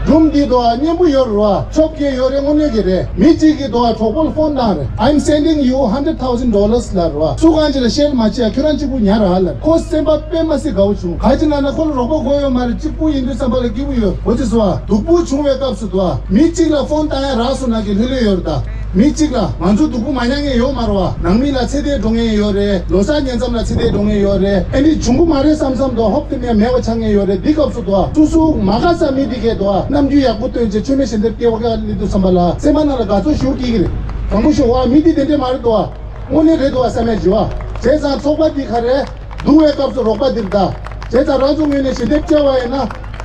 སྒྲུང་འདི་འདུག་ཨ་སྙན་པོ་ཡོད་རེད་བ། ཆོབ་ཀྱི་ཡོད་རེད། དངོས་གནས་ཀྱི་རེད། མི་གཅིག་གིས་འདུག་ཨ་གྲོགས་པོ་ལ་ཕོན་བཏང་རེད། I'm sending you hundred thousand dollars ལབ་རེད་བ། སུ་གང་ཅིག་ལ་share མ་བྱེད་ཨ། ཁྱོད་རང་གཅིག་པུ་ཉར་ཨ་ལབ། ཁོ་སེམས་པ་དཔེ་མ་སྲིད་དགའ་བོ་བྱུང་། ག་ཅི་ལབ་ན་ཁོ་ལ་རོགས་པ་དགོས་ཡོད་མ་རེད། གཅིག་པུ་ཡིན་དུས་བསམ་པ་ལ་སྐྱིད་པོ་ཡོད། འོ་ཙི་སོ་ཨ། སྡུག་པོ་བྱུང་བའི་སྐབས་སུ་འདུག་ཨ་མི་གཅིག་ལ་ཕོན་བཏང་ཡ་རག་སོང་ན་གི་ལྷོད་ལྷོད་ཡོད་རེད་ད། མི་གཅིག་ལ་ང་ཚོ་སྡུག་པོ་མ་མྱངས་མཁན་ཡོད་མ་རེད་བ། ནང་མི་ལ་ཚེ་འདས་འགྲོ་མཁན་ཡོད་རེད། ལོ་གསར་ཉེ་མཚམས་ལ་ཚེ་འདས་འགྲོ་མཁན་ཡོད་རེད། ཨ་ནི་བྱུང་གི་མ་རེད་བསམ་བསམ་དུ་ཧོབ་ཏེ་མེད་མེད་པ་ཆགས་མཁན་ཡོད་རེད། འདི་སྐབས་སུ་དུ་སོ་སོ་མ་དགའ་ས་མི་འདི་གས་དུ་རྣམ་འགྱུར་ཡག་པོ་སྟོན་བྱས་མཆོད་མེ་ཞལ་འདེབས་སྐྱེ་བ་ཀ་ལི་དུ་བསམ་པ་ལ་སེམས་པ་ནང་ལ་དགའ་ཚོར་ཞུ་སྐྱེ་གི་རེད། དང་པོ་ཞུ་བ་མི་འདི་དེ་འདྲས་མ་རེད་དུ། དངོས་གནས་རེད་དུ་བ་བསམ་ཡ་བྱི་བ། བྱས་ཙང་ཚོགས་པ་འདི་ག་རེད། སྡུག་པའི་སྐབས་སུ་རོགས་པ་འདིར་གདའ། བྱས་ཙང་རང་ཚོ་ངོས་ནས་ཞལ་འདེབས་བཅར་བ་ཡིན་ན།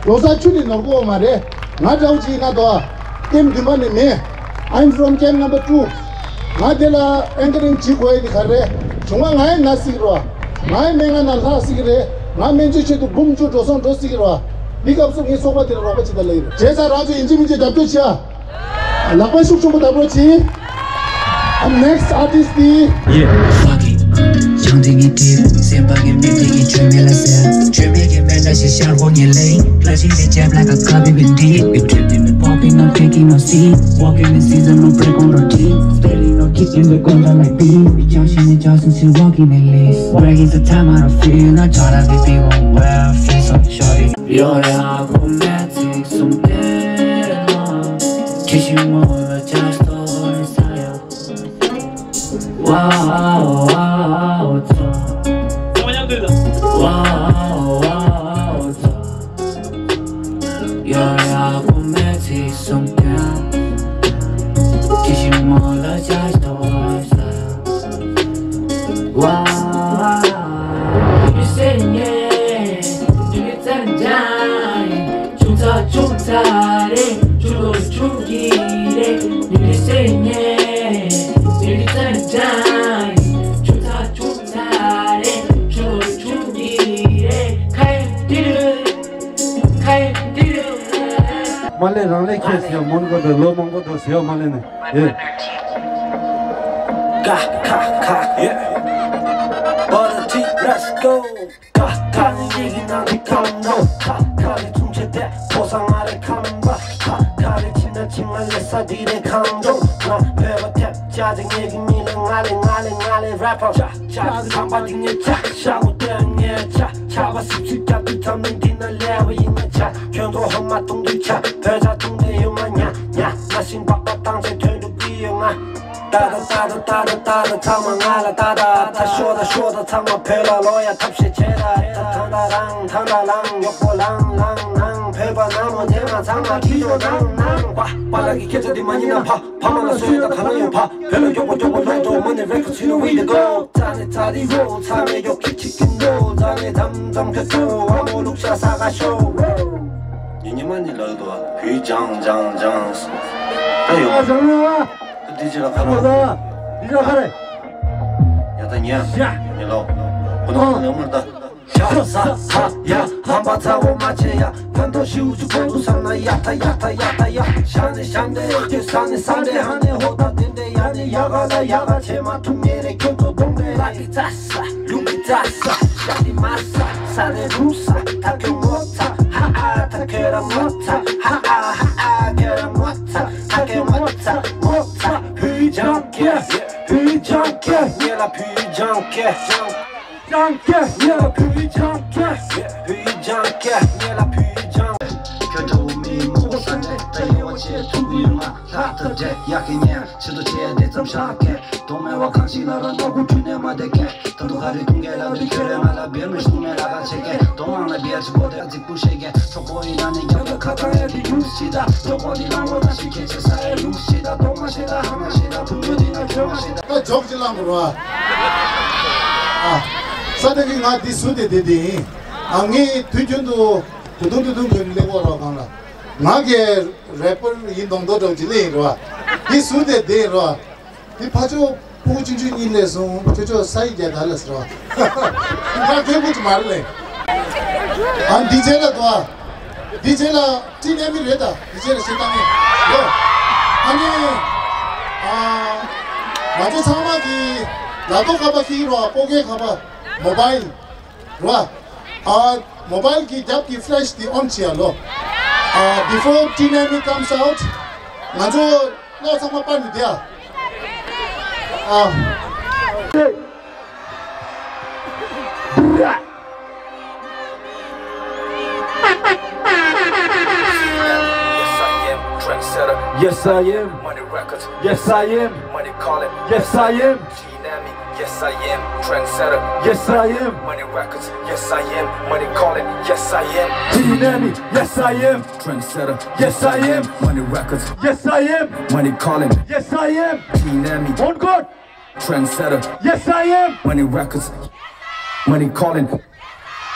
ལོ་གསར་ཆུ་ནི་ནོར་གོ་མ་རེད། ང་འདྲ་བོ་ཅིག་ཡིན་ན་དོ། ཀེམ་བདུན་པ་ནས་མེད། I'm from camp number two. ང་དེ་ལ་ཨེང་ཀ་རིང་བྱེད་དགོས་ཡ་དེ་ག་རེད། བྱུང་བ་ང་ཡི་ན་སྲིད་རོ། ང་ཡི་སྨན་ཁང་ནང་ལྷག་སྲིད་ཀྱི་རེད། ང་སྨན་བཅོས་ཆེད་དུ་འབུམ་བཅུ་འགྲོ་སོང་འགྲོ་སྲིད་ཀྱི་རོ། འདི་སྐབས་སུ་ངའི་ཚོགས་པ་དེ་ལ་རོགས་པ་བྱེད་ད་ལ་ཡིན་རོ། བྱས་ཙང་རང་ཚོ་ཡིན་གཅིག་མིན་གཅིག་རྒྱབ་སྐྱོར་བྱེད་ཨ། ལག་པ་ཤུགས་ཆེན་པོ་བརྡབ་རོགས་གྱིས། I'm next artist དེ། Yeah. Fuck it. ཡང་དེ་ངའི་དྲིལ། སེམས་པ་གི་མི་དེ་གི་བཅོས་མེད་ལ་ཟེར། བཅོས་མེད་ཀྱི་མེ་འདྲ་ཞིག་ཤར་སྒོ་ཉིད་ལས། བླ་ཆེན་དེ་ལྕེབ་ལ་ཀ་ཀ་བི་བི་འདི། We tripping, we popping, no taking no seat. Walking in season, no break on routine. Steady, no kicking, we gon' down like beat. We jump shit, we jump since we walking in lace. Breaking the time out of fear, not tryna be big on well, feel so shorty. You're a romantic, some Wow, wow, wow, wow. Wow, wow, wow. You're a romantic something. Did you wanna just start? Wow, you say yeah. ཆུང་ཙག་ཆུང་ཙག་རེད། ཆུང་ལོ་ཆུང་གི་རེད། ཡིན་ཟེར་ཉེ། ཡིན་ཙང་ཙང་། ཆུང་ཙག་ཆུང་ཙག་རེད། ཆུང་ལོ་ཆུང་གི་རེད། ཁ་ཡེ་ཏི་རུ། ཁ་ཡེ་ཏི་རུ། མ་ལེ་རང་ལེ་ཁྱེད་ཟེར་མོན་གོ་འདྲ་ལོ་མང་པོ་འགྲོ་ཟེར་མ་ལེ་ནས་ཡེ། ཁ་ཁ་ཁ་ཡེ། Party, let's go. ཁ་ཁ་ནི་ཡི་གེ་ནང་གི་ཁམ་ནོ། ཁ་ཁ་རེ་ཆུང་ཆེ་དེ་ཕོ་ས་ང་རེ་ཁམ་པ། ཁ་ཁ་རེ་ཆི་ན་ཆི་ང་ལེ་ས་དི་རེ་ཁམ་འགྲོ། ང་བོད་པ་ཐེབས་ཅག་ཅིག་ངེད་ཀྱི་མི་ལ་ང་ལེ་ང་ལེ་ང་ལེ་རེ་པར། ཅག་ཅག་ཁམ་པ་དེ་ངའི་ཆ། ཤ་མོ་དེ་ངའི་ཆ། ཆ་བ་སིབ་སིབ་རྒྱབ་དུས་ཙམ་ནས་འདི་ན་ལེ་བ་ཡིན་ན་ཆ། ཁྱོད་ཚོ་ཧོ་མ་གཏོང་དུས་ཆ། བོད་ཆ་གཏོང་དེ་ཡོད་མ་ཉ་ཉ། ང་ཤིང་པགས་པ་བཏང་ཚེ་ཐོན་འགྲོ་གི་ཡོད་ང་། ཏ་ཏ་ཏ་ཏ་ཏ་ཏ་ཏ་ཏ་ཚང་མ་ང་ལ་ཏ་ཏ་ཏ། ཤོ་ཏ་ཤོ་ཏ་ཚང་མ་བོད་ལ་ལོ་ཡ་ཐབས་ཤེས་བྱེད་ད། ད་ད་རང་ད་ད་ལང་མགྱོགས་པོ་ལང་ལང་ནང་བོད་པ་ནང་མོ་འདྲེ་མ་ཚང་མ་ཁྲིད་འགྲོ་ནང་ནང་པ། པ་ལགས་ཀྱི་སྐད་ཆ་འདི་མ་ཉན་ན་ཕ། ཕ་མ་ལ་སུ་ཡོད་ད་ག་ན་ཡོད་ཕ། བོད་ལ་མགྱོགས་པོ་མགྱོགས་པོ་ལོག་འགྲོ་མ་ནི་རེ་ཁ་ཚུལ་ནི་ཝི་ད་གོ། ཙ་ནི་ཙ་རི་རོ་ཚ་མེ་མགྱོགས་ཁི་ཁི་ཁི་འགྲོ། ཙ་ནི་ཙམ་ཙམ་ཁ་ཚུ་ཨ་མོ་ལུག་ཤ་ས་ག་ཤོ། ཉི་ཉི་མ་ནི་ལག་ཏུ་བུ་ལྗང་ལྗང་ལྗང་། ད་ཡོང་། ཨ་ཟང་ལ། ད་དེ་ཅི་ལ་ཁ་ལོ། ཨ་ཟང་། འདི་ལ་ཁ་རེ། ཡ་ད་ཉ། ཡ། ཉ་ལོ། ཁོ་ནོ་ལ་མར་ད། ཤ་ས་ཧ་ཡ་ཧམ་པ་ཚ་བོ་མ་ཆེ་ཡ། ཕན་ཐོགས་ཤིའུ་ཅུ་ཁོ་ཚུ་བསམ་ན་ཡ་ད་ཡ་ད་ཡ་ད་ཡ། ཤ་ནི་ཤ་འདྲེ་ཡོད་ཀྱི་ས་ནི་ས་འདྲེ་ཧ་ནི་ཧོ་ད་དེ་འདྲེ་ཡ་ནི་ཡ་ག་ལ་ཡ་ག་ཆེ་མ་ཐུག་ཉེ་རེ་ཁྱོད་ཚོ་གདོང་འདྲེ་ལ་ཀི་ཙ། ལུག་གི་རྩྭ་ས། ཤ་དེ་མ་ས། ས་རེ་རུ་ས། ད་ཁྱོད་ངོ་ཚ། ཧ་ཨ་ད་ཁྱོད་ར་ངོ་ཚ། ཧ་ཨ་ཧ་ཨ་ཁྱོད་ར་ངོ་ཚ། ད་ཁྱོད་ངོ་ཚ་ངོ་ཚ། བུ་ཡི་ལྗང་ཁེ། བུ་ཡི་ལྗང་ཁེ། ངེད་ལ་བུ་ཡི་ལྗང་ཁེ། ལྗང་ཁེ། ངེད་ལ་བུ་ཡི་ལྗང་ཁེ། བུ་ཡི་ལྗང་ཁེ། ངེད་ལ་བུ་ཡི་ལྗང་ཁེ། ཁྱོད་ཚོ་མི་མང་པོ་ས་འདྲེ་ད་ཡོད་བ་ཆེ་ཐུག་གི་ཡོད་མ། ལྷག་ཏུ་འདྲེ་ཡག་གི་ཉེ། ཆེད་དུ་ཆེ་དེ་ཙམ་ཤག་གེ། དོ་མེད་པ་གང་ཞིག་ལ་ར་ནོར་བུ་ཁྱོད་ནས་མ་བསྡད་གེ། ད་དུང་ག་རེ་གཏོང་གེ་ལ་དུས་ཁྱོད་རེ་ང་ལ་བེར་མི་གཏོང་མེད་ལ་ག་ཆེ་གེ། དོ་ངང་ལ་བེར་ཆི་པོ་དེ་རྫིག་པོ་ཤེས་གེ། གྲོགས་པོ་ཡིན་ན་ནི་རྒྱབ་ལ་ཁ་ཐང་ཡ་དེ་ཡུག་ཅི་ད། གྲོགས་པོ་དེ་ལང་པོ་ན་ཞིག་གེ་ཆེ་ས་ཡ་ལུག་ཅི་ད། དོ་མ་ཤེས་ད་ཧ་མ་ཤེས་ད། བུ་མོ་དེ་ན་ཁྱོད་མ་ཤེས་ད། ད་ཇོག་ཅི་ལང་གོ་ར། ཨ། ས་དེ་གི་ང་དེ་སུ་དེ་དེ་དེ་ཡིན། ཨ་ངས་དུས་རྒྱུན་དུ་དུ་དུང་དུ་དུང་གི་ལེགས་པོ་ར་གང་ལ། ང་གི་རེ་པར་ཡིན་མདོག་མདོག་འདྲ་བོ་ཅིག་ལེན་ཡིན་རོ། འདི་ཟུར་དེ་བསྡད་ཡིན་རོ། འདི་ཕ་ཕྱོགས་ཕྲུ་གུ་ཆུང་ཆུང་གཉིས་སླེབས་སོང་། ཁྱོད་ཕྱོགས་ས་ཡི་རྒྱལ་དར་ལ་ཟེར་རོ། ང་ཁྱོད་ཕུག་ཅིག་མ་རེད་ལེ། ཨ་འདི་རྗེས་ལ་དོ། འདི་རྗེས་ལ་ཏི་ནས་མི་རེད་ད། འདི་རྗེས་ལ་ཞེ་དྲག་ངས་ཡོ། ཨ་ནི། ཨ། ང་ཚོ་ཚང་མ་གི་ལ་དོ་ཁ་པ་ཁྱི་རོ། སྤོ་ཁའི་ཁ་པ། མོ་བྷའིལ། རོ། ཨ། མོ་བྷའིལ་གྱི་རྒྱབ་ཀྱི་ཕི་ལེཤ་དེ་ཨོན་བྱེད་ཡ་ལོ། ཨ། Before T N M comes out ང་ཚོ་བློ་ཚང་མ་པར་ནས་བསྡད་ཡ། ཨ། Yes, I am trendsetter. Yes, I am. Money Records. Yes, I am. Money Calling. Yes, I am. T N M E, yes I am, trendsetter. Yes, I am. Money Records, yes I am. Money Calling, yes I am. T N M E, yes I am, trendsetter. Yes I am. Money Records, yes I am. Money Calling, yes I am. T N M E, on God, trendsetter. Yes I am. Money Records, Money Calling.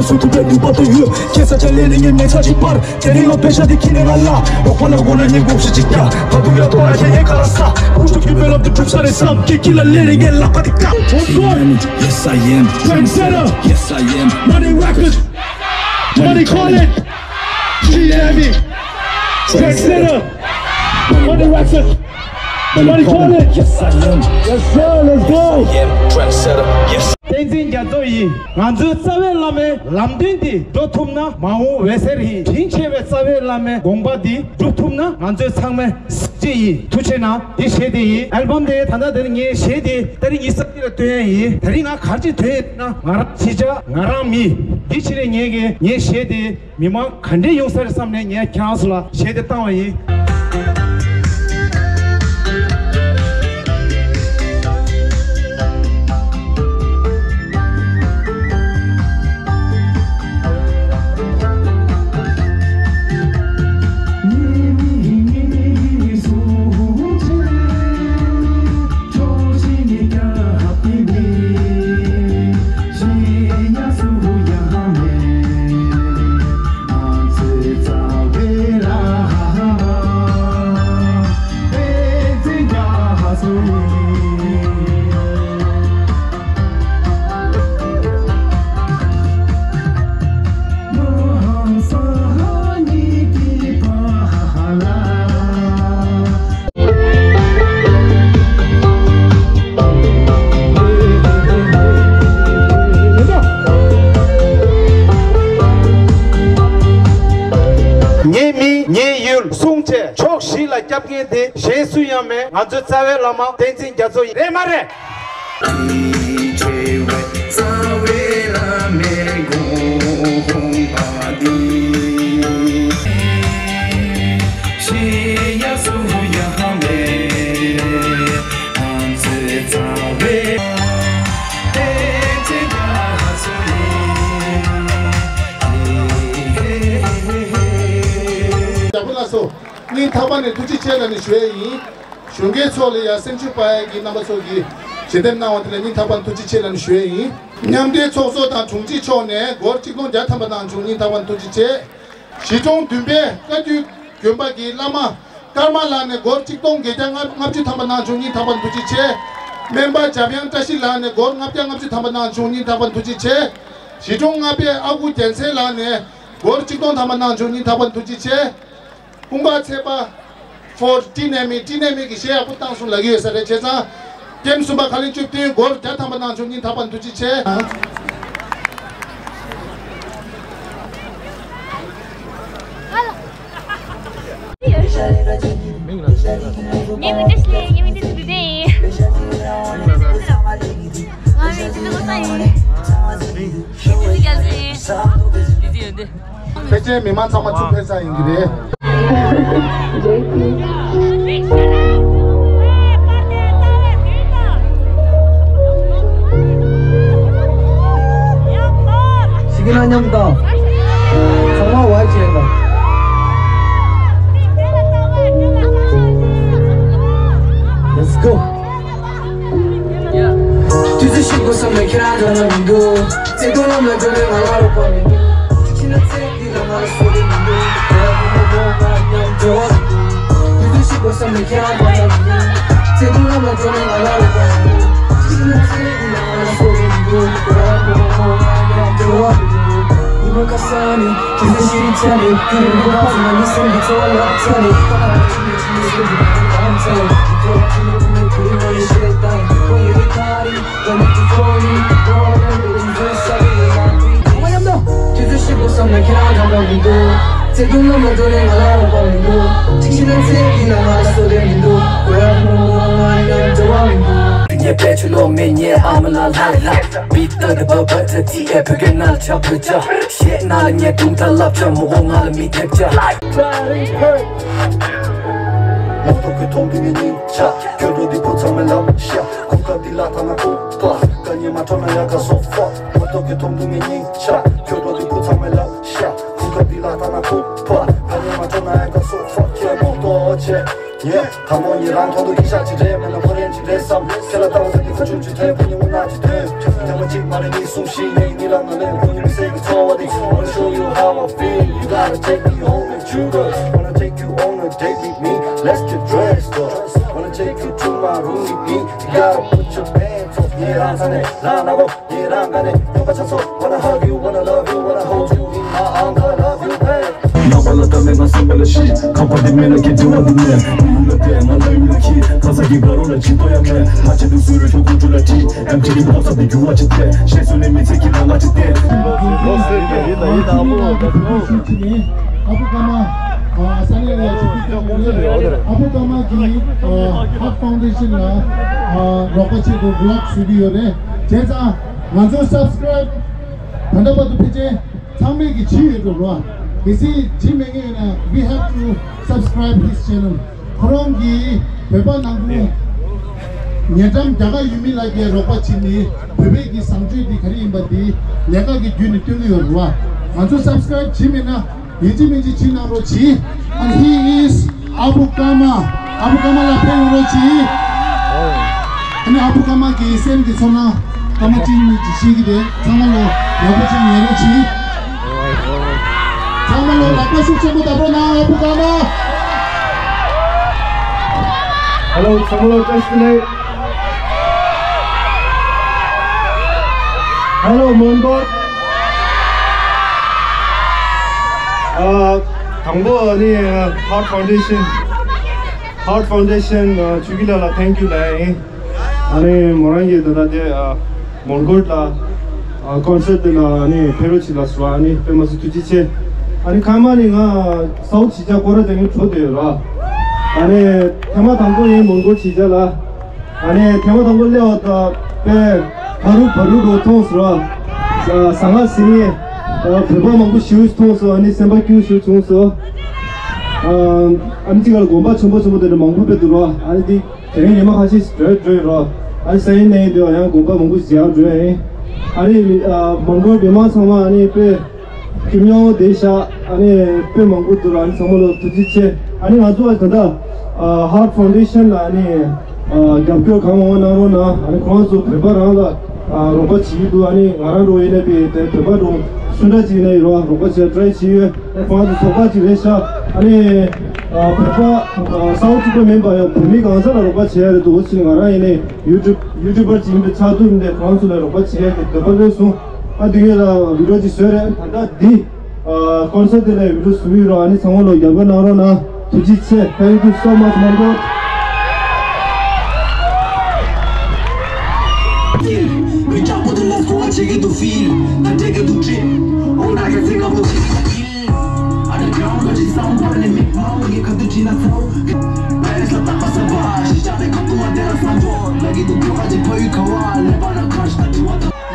ངས་སུ་ཐུབ་པའི་ནུས་པ་དེ་ཡོད། ཁྱེད་ས་ཆ་ལས་ནས་ངས་མེ་ཚ་ཅིག་པར། དེ་རིང་ལ་དཔེ་ཆ་འདི་ཁྱེར་ནས་ང་ལ། རོགས་པ་ལ་མགོ་ན་ངས་དགོངས་ཞེ་ཅིག་རྒྱག་ད་དུང་ཡང་ཏོ་ར་ཁྱེད་ངས་ཁ་ལ་ས། Push to give it up the troops are some ཀྱེ་ཀྱི་ལ་ལས་ནས་ངས་ལག་པ་དེ་བཀག Yes, I am. Trendsetter. Yes, I am. Money Records. Money Call It. G M E. Trendsetter. Money Records. Money Call It. Yes, I am. Yes, sir. Let's go. I am trendsetter. Yes. བསྟན་འཛིན་རྒྱ་མཚོ་ཡིས་ང་ཚོའི་རྩ་བའི་བླ་མའི་ལམ་སྟོན་འདི་འགྲོ་ཐུབ་ན་མ་འོངས་འོད་གསལ་ཡིན། དྲིན་ཆེ་བའི་རྩ་བའི་བླ་མའི་དགོངས་པ་འདི་འགྲུབ་ཐུབ་ན་ང་ཚོའི་ཚང་མའི་གཟི་བརྗིད་ཡིན། ཐུགས་རྗེ་གནང་། འདི་གཞས་དེ་ཡིན། ཨལ་བམ་དེ་ད་ལྟ་དེར་ངས་གཞས་དེ་ཏ་རིག་ཉི་ཤུ་རྩ་གཅིག་ལ་ཐོན་ཡ་ཡིན། དེ་རིང་ང་ག་རེ་བྱས་ཐོན་ཡ་ཡིན་ན་ང་རང་གཞིས་ཆགས་ང་རང་མི་འདི་ཕྱིར་ངས་ངས་གཞས་དེ། མི་མང་ག་འདྲས་ཡོང་ས་རེད་བསམ་ནས་ངས་ཁྱེད་རང་ཚོ་ལ་གཞས་དེ་བཏང་བ་ཡིན། ངའི་མིང་ངའི་ཡུལ་གསུང་བྱས་ཕྱོགས་བཞི་ལ་སྐྱབས་མཁན་དེ་གཞན་སུ་ཡང་མེད། ང་ཚོའི་རྩ་བའི་བླ་མ་བསྟན་འཛིན་རྒྱ་མཚོ་ཡིན། རེད་མ་རེད། ཡག་པོ་ལགས་སོ། སྙིང་ཐག་པ་ནས་ཐུགས་རྗེ་ཆེ་ལབ་ནས་ཞུ་ཡས་ཡིན། གཞོན་སྐྱེས་ཚོ་ལ་ཡ་སེམས་ཤུགས་སྤར་ཡས་ཀྱི་རྣམ་པ་ཚོ་གིས་ཞལ་འདེབས་གནང་བ་དེ་ལ་སྙིང་ཐག་པ་ནས་ཐུགས་རྗེ་ཆེ་ལབ་ནས་ཞུ་ཡས་ཡིན། མཉམ་འབྲེལ་ཚོགས་གཙོ་དང་དྲུང་ཆེ་མཆོག་ནས་སྒོར་ཆིག་སྟོང་བརྒྱ་ཐམ་པ་གནང་བྱུང་། སྙིང་ཐག་པ་ནས་ཐུགས་རྗེ་ཆེ། གཞིས་གྲོང་བདུན་པའི་བཀའ་བརྒྱུད་དགོན་པ་གི་བླ་མ་ཀརྨ་ལགས་ནས་སྒོར་ཆིག་སྟོང་བརྒྱད་བརྒྱ་ལྔ་བཅུ་ཐམ་པ་གནང་བྱུང་། སྙིང་ཐག་པ་ནས་ཐུགས་རྗེ་ཆེ། སྨན་པ་འཇམ་དབྱངས་བཀྲ་ཤིས་ལགས་ནས་སྒོར་ལྔ་བརྒྱ་ལྔ་བཅུ་ཐམ་པ་གནང་བྱུང་། སྙིང་ཐག་པ་ནས་ཐུགས་རྗེ་ཆེ། གཞིས་གྲོང་ལྔ་པའི་ཨ་ཁུ་རྒྱལ་མཚན་ལགས་ནས་སྒོར་ཆིག་སྟོང་ཐམ་པ་གནང་བྱུང་། སྙིང་ཐག་པ་ནས་ཐུགས་རྗེ་ཆེ། སྐུ་ངོ་ཚེ་དཔག་ཕོར་ཊི་ནེ་མི་ཊི་ནེ་མི་གི་གཞས་ཡག་པོ་བཏང་སོང་ལབ་ཀྱི་ཡོད་ས་རེད། བྱས་ཙང་ཀེམ་གསུམ་པ་ཁ་ལན་བཅུ་བདུན་སྒོར་བརྒྱ་ཐམ་པ་གནང་བྱུང་། སྙིང་ཐག་པ་ནས་ཐུགས་རྗེ་ཆེ། ངའི་མིང་བཀྲ་ཤིས་ལེགས། ངའི་མིང་བཀྲ་ཤིས་བདེ་ལྡན་ཡིན། ང་མིང་ཆུ་ཚོད་བློ་བཟང་ཡིན། ཆུ་ཚོད་རྒྱལ་མཚན་ཡིན། ཕལ་ཆེར་མི་མང་ཚང་མ་ཚུར་ཕེབས་ས་ཡིན་གྱི་རེད། ཞིག་གི་ན་མཉམ་དང་། ཚང་མ་བ་བྱས་དང་། Let's go། དུས་ཚོད་ཤིག་དགོས་བསམ་ན་ཁྱེད་རང་འདྲ་ན་མི་འདུག་བརྩེ་དུང་ལམ་ལ་འགྲོ་རེ་ང་ལ་རོགས་པ་མི་འདུག་གཅིག་བྱས་ན་ཚེ་འདི་ལ་ང་ལ་བཟོ་རེ་མི་འདུག་ང་ཡང་བུ་མོ་མོ་ང་མཉམ་འགྲོ་བ་མི་འདུག་དུས་ཚོད་ཤིག་དགོས་བསམ་ན་ཁྱེད་རང་འདྲ་ན་མི་འདུག་བརྩེ་དུང་ལམ་ལ་འགྲོ་རེ་ང་ལ་རོགས་པ་མི་འདུག་གཅིག་བྱས་ན་ཚེ་འདི་ལ་ང་ལ་བཟོ་རེ་མི་འདུག་ང་ཡང་བུ་མོ་མོ་ང་མཉམ་འགྲོ་བ་མི་འདུག་ཉི་མ་ཁ་སང་ནས་དུས་ཚོད་ཤིག་ཚར་ནས་དུས་རིང་པོ་ཕར་ཚུར་ལ་ནི་སེམས་ཀྱི་ཚོར་བ་ལོག་ཚར་ནས། ངས་པད་ཆུ་ལོ་མེ་ཉེ་ཨ་མ་ལ་ལ་ལ། བི་ཏ་དི་བ་བ་ཏ་ཏི་ཨེ་བོད་སྐད་ནང་ལ་ཆ་བོད་ཇ། གཞས་ནང་ལ་ཉེ་དུང་ད་ལབ་ཆ་མོ་གོ་ང་ལ་མི་ཐེབས་ཇ། མ་ཐུག་གི་མཐོང་དུས་ངའི་སྙིང་ཆ། ཁྱོད་འགྲོ་འདི་བུ་ཚང་མས་ལབ་ཤ། གོ་སྐབས་འདི་ལ་ཐ་ན་ཁུག་པ། ཀ་ཉེ་མ་ཁྲོ་ན་ཡ་ག་སོ་ཧྥ། མ་ཐུག་གི་མཐོང་དུས་ངའི་སྙིང་ཆ། ཁྱོད་འགྲོ་འདི་བུ་ཚང་མས་ལབ་ཤ། གོ་སྐབས་འདི་ལ་ཐ་ན་ཁུག་པ། ཀ་ཉེ་མ་ཁྲོ་ན་ཡ་ག་སོ་ཧྥ། ཁྱེད་མོ་ཏོ་ཆེ། Yeah, དང་པོ་ཉིད་རང་ཐོག་ཏུ་ཡིད་ཆགས་ཅིག་རེད། མེད་ན་ཁོ་རེ་ཅིག་རེད་བསམ། ཁྱེད་ལ་ལྟ་བ་ཟེར་གྱི་ཁ་ཆུང་ཅིག་ཐོན། ཁོ་ཉིད་མུན་ནག་ཅིག་ཐོན། ཐེངས་མ་གཅིག་མ་རེད་གཉིས་གསུམ་བཞི་ཡིན་ནི་ལ་ང་ལས་ཁོ་ཉིད་མི་སེམས་ཀྱི་ཚོར་བ་དེ། Wanna show you how I feel. You gotta take me home with you, girl. Wanna take you on a date with me. Let's get dressed up. Wanna take you to my room with me. You gotta put your pants on. ཉེ་རང་ས་ནས་ལ་ན་གོ། ཉེ་རང་ང་ནས་ཡོང་པ་ཆ་ཚོ། Wanna hug you, wanna love you, wanna hold you in my arms. I love you, babe. ནང་པ་ལ་ལྟ་མེད་ང་སེམས་པ་ལ་ཤི། ཁ་པར་འདི་མེད་ན་ཀྱེ་འདྲི་བ་འདི་མེད། ཡུལ་ལ་བལྟས་ང་ལ་ཡུལ་ལ་ཁྱི། ཁ་ས་ཀྱི་དགའ་རོགས་ལ་ཅི་ཏོ་ཡ་མེད། ལྷ་ཆེ་འདུག་སུ་རུ་ཤོག་ཀུ་ཅུ་ལ་ཁྲི། ཨེམ་ཆི་གི་ལོ་ས་འདི་རྒྱུ་བ་ཅི་ཐད། ཤེས་སུ་ནས་མི་ཚེ་གི་ལ་ང་ཅི་ཐད། ལོ་སེ་གི་ཡིན་ད་ཡིན་ད་ཨ་ཕོ་ད་ཕོ། ཨ་ཕོ་ཀ་མ། ཨ་ས་ནས་ལ་ཅི་ཐད་ཀྱི་ཡོད་རེད། ཨ་ཕོ་ཀ་མ་གི་ཨ་ཧར་ཕའུན་ཌེ་ཤན་ལ་ཨ་རོགས་པ་ཆེད་དུ་བི་ལོག་བཟོ་གི་ཡོད་རེད། བྱས་ཙང་ང་ཚོ་སབ་སི་ཀ་རའིབ་ད་ལྟ་བར་དུ་ཕལ་ཆེར་ཚང་མས་ཀྱི་བྱས་ཡོད་འགྲོ་རོགས། གལ་སྲིད་བྱས་མེད་མཁན་ཡོད་ན། We have to subscribe his channel. ཁོ་རང་གིས་བོད་པ་ནང་ཁུལ་ཉེ་འགྲམ་རྒྱ་གར་ཡུལ་མི་ལ་ཀྱི་རོགས་པ་བྱས་ནས་བོད་པའི་གི་བཟང་སྤྱོད་འདི་ག་རེ་ཡིན་པ་འདི་ལས་ཀ་གི་བརྒྱུད་ནས་སྟོན་གྱི་ཡོད་རེད་བ། ང་ཚོ་སབ་སི་ཀ་རའིབ་བྱས་མེད་ན། ཡིན་གཅིག་མིན་གཅིག་བྱེད་གནང་རོགས་གྱིས། And he is ཨ་བུ་ཀརྨ། ཨ་བུ་ཀརྨ་ལ་ཕེབས་ཡོང་རོགས་གྱིས། ཨ་ནི་ཨ་བུ་ཀརྨ་གི་སེམས་ཀྱི་ཚོར་སྣང་ཀརྨ་གཅིག་གཉིས་ཀྱིས་ཤེས་ཀྱི་རེད། ཚང་མ་ལོ་ཡག་པོ་ཅིག་ཉན་རོགས་གྱིས། ཚང་མ་ལོ་ལག་པ་ཤུགས་ཆེན་པོ་བརྡབ་རོགས་གནང་། ཨ་བུ་ཀརྨ། Hello, ཚང་མ་ལོ་བཀྲ་ཤིས་བདེ་ལེགས། Hello, མོན་གྷོ། ཨ། དང་པོ་ཨ་ནི་ཧར་ཕའུན་ཌེ་ཤན། ཧར་ཕའུན་ཌེ་ཤན་ཆུ་ཁྱི་ལགས་ལ་ཐེང་ཀྱུ་ལབ་ཡིན། ཨ་ནི་མོ་རང་གིས་ད་ལྟ་དེ་མོན་གྷོ་ལ་ཀོན་སར་ཊི་དེ་ལ་ཨ་ནི་ཕེབས་རོགས་བྱེད་ལབ་སོང་། ཨ་ནི་དཔེ་མ་སྲིད་ཐུགས་རྗེ་ཆེ། ཨ་ནི་ཁ་མ་ནི་ང་སའུ་ཐི་གཞིས་ཆགས་སྐོར་ར་རྒྱག་མཁན་བྲོས་བསྡད་ཡོད་ར། ཨ་ནི་ཐེངས་མ་དང་པོ་ཡིན་མོན་གྷོ་གཞིས་ཆགས་ལ། ཨ་ནི་ཐེངས་མ་དང་པོ་སླེབས་པ་དང་དཔེ་བ་རུ་བ་རུ་འགྲོ་མཐོང་སོང་ར། ཟ་ཟ་ང་ཟིན་ངེས། བོད་པ་མང་པོ་ཞིག་མཐོང་སོང་། ཨ་ནི་སེམས་པ་སྐྱིད་ཤོས་བྱུང་སོང་། ཨ་ནི་གཅིག་ག་ལ་དགོན་པ་ཆེན་པོ་ཆེན་པོ་དེ་འདྲ་མང་པོ་དཔེ་འདུག་ར། ཨ་ནི་འདི་དེ་རིང་ཉི་མ་ཁ་ཤས་བྲོས་བྲོས་ར། ཨ་ནི་སང་ཉིན་གནངས་ཉིན་དུ་ཡང་དགོན་པ་མང་པོ་ཞིག་ཡར་འགྲོ་ཡ་ཡིན། ཨ་ནི་མོན་གྷོ་མི་མང་ཚང་མ་ཨ་ནི་དཔེ། ཁྱིམ་ཉོ་བསྡད་ཤག་ཨ་ནི་དཔེ་མང་པོ་འདུག་ཨ་ནི་ཚང་མ་ལ་ཐུགས་རྗེ་ཆེ། ཨ་ནི་ང་ཚོ་ཨ་ད་ལྟ་ཧར་ཕའུན་ཌེ་ཤན་ལ་ཨ་ནི་རྒྱབ་སྐྱོར་གང་མང་མང་གནང་རོགས་གནང་། ཨ་ནི་ཁོང་ཚོ་བོད་པ་རང་ལ་རོགས་པ་བྱེད་ཀྱི་འདུག་ཨ་ནི་ང་རང་རོགས་ཡིན་ན་པའི་དེ་བོད་པ་རོགས་སུ་འདྲ་ཅིག་ཡིན་ན་ཡིན་རོགས་རོགས་པ་བྱེད་ཡ་ཊ་རའེ་བྱེད་ཡོད། ཁོང་ཚོ་ཚོགས་པ་ཅིག་རེད་ཤག་ཨ་ནི་བོད་པ་སའུ་ཐི་གཅིག་པོ་མིན་པ་ཡང་བོད་མི་གང་ས་ལ་རོགས་པ་བྱེད་ཡ་རེད་འདུག་འོ་ཅིག་ང་རང་ཡིན་ནའི་ཡུ་ཊུབ་ཡུ་ཊུབ་པར་ཅིག་ཡིན་པའི་ཆ་འདུག་འདི་ཁོང་ཚོ་ལ་རོགས་པ་བྱེད་ཡ་གི་འདོད་པ་སླེབས་སོང་། ཨ་འདི་གས་ལ་བི་ཌི་ཡོ་ཅིག་བཟོས་རེད། ད་ལྟ་འདི། ཨ་ཀོན་སར་ཊི་དེ་ལ་ཡོད་འགྲོ་སུ་ཡོད་རོགས། ཨ་ནི་ཚང་མ་ལོ་རྒྱབ་སྐྱོར་གནང་རོགས་གནང་། ཐུགས་རྗེ་ཆེ། Thank you so much, མོན་གྷོ།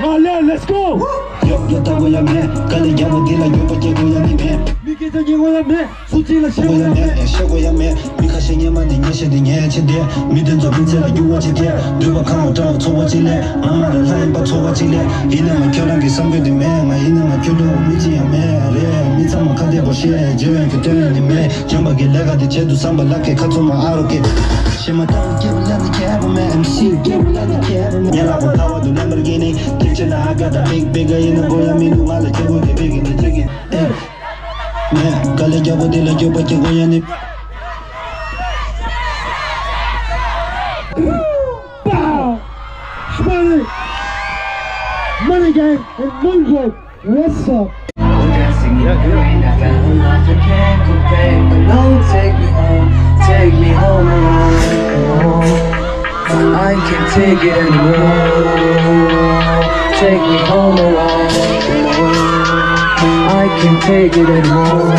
ང་ལས། Let's go། ཡོ་ཡོ་ལྟ་དགོས་ཡ་མེད། དཀའ་ལས་རྒྱག་པ་འདི་ལ་འགྱོད་པ་སྐྱེ་དགོས་ཡ་ནི་མེད། མི་སྐད་ཆ་ཉན་དགོས་ཡ་མེད། སུ་གཅིག་ལ་བཤད་དགོས་ཡ་མེད། བཤད་དགོས་ཡ་མེད། མི་ཁ་ཤས་སྔོན་མ་ནས་ངས་བཤད་དེ་ངས་བྱེད་དེ། མི་དེ་ཚོ་མི་ཚེ་ལ་འགྱུར་བ་བྱེད་དེ། འདོད་པ་ཁ་འོ་འདྲ་བ་ཚོར་བ་ཅིག་ལས། ང་མ་རེད་ལྷ་ཡིན་པ་ཚོར་བ་ཅིག་ལས། ཡིན་ན་ང་ཁྱོད་རང་གི་བསམ་དགོས་དེ་མེད། ང་ཡིན་ན་ང་ཁྱོད་ལོ་མི་གཅིག་ཡང་མེད་རེད། མི་ཚང་མ་ཁ་གཏད་པོ་ཤེས་བརྗོད་ཡོད་ཀྱི་དོན་ཡོད་ནི་མེད། འཇོན་པ་གི་ལས་ཀ་དེ་བྱེད་དུ་བསམ་པ་ལག་གི་ཁ་ཚོ་མ་ཨ་རོ་གི། ཤེས་མ་ཐག་སྐྱེས་པ་ལ་ནི་ཁྱད་པར་མེད། ཨེམ་སི་སྐྱེས་པ་ལ་ནི་ཁྱད་པར་མེད། ངས་ལག་པ་ཕ་བ་དུ་ལམ་བར་གྱི་ནི་དེ་ཆེ་ན་ཨ་ག་ད་big big ཡིན་ན་གོ་ཡ་མི་འདུག་ང་ལ་ཁྱད་པར་གི་big ནི་ཅིག་གི་ཨེ། མེད། དཀའ་ལས་རྒྱག་པོ་དེ་ལ་སྐྱོ་པ་སྐྱེ་དགོས་ཡ་ནི། Money, Money Gang in Mungkok. What's up? I can take it anymore. Take me home alone. I can take it anymore.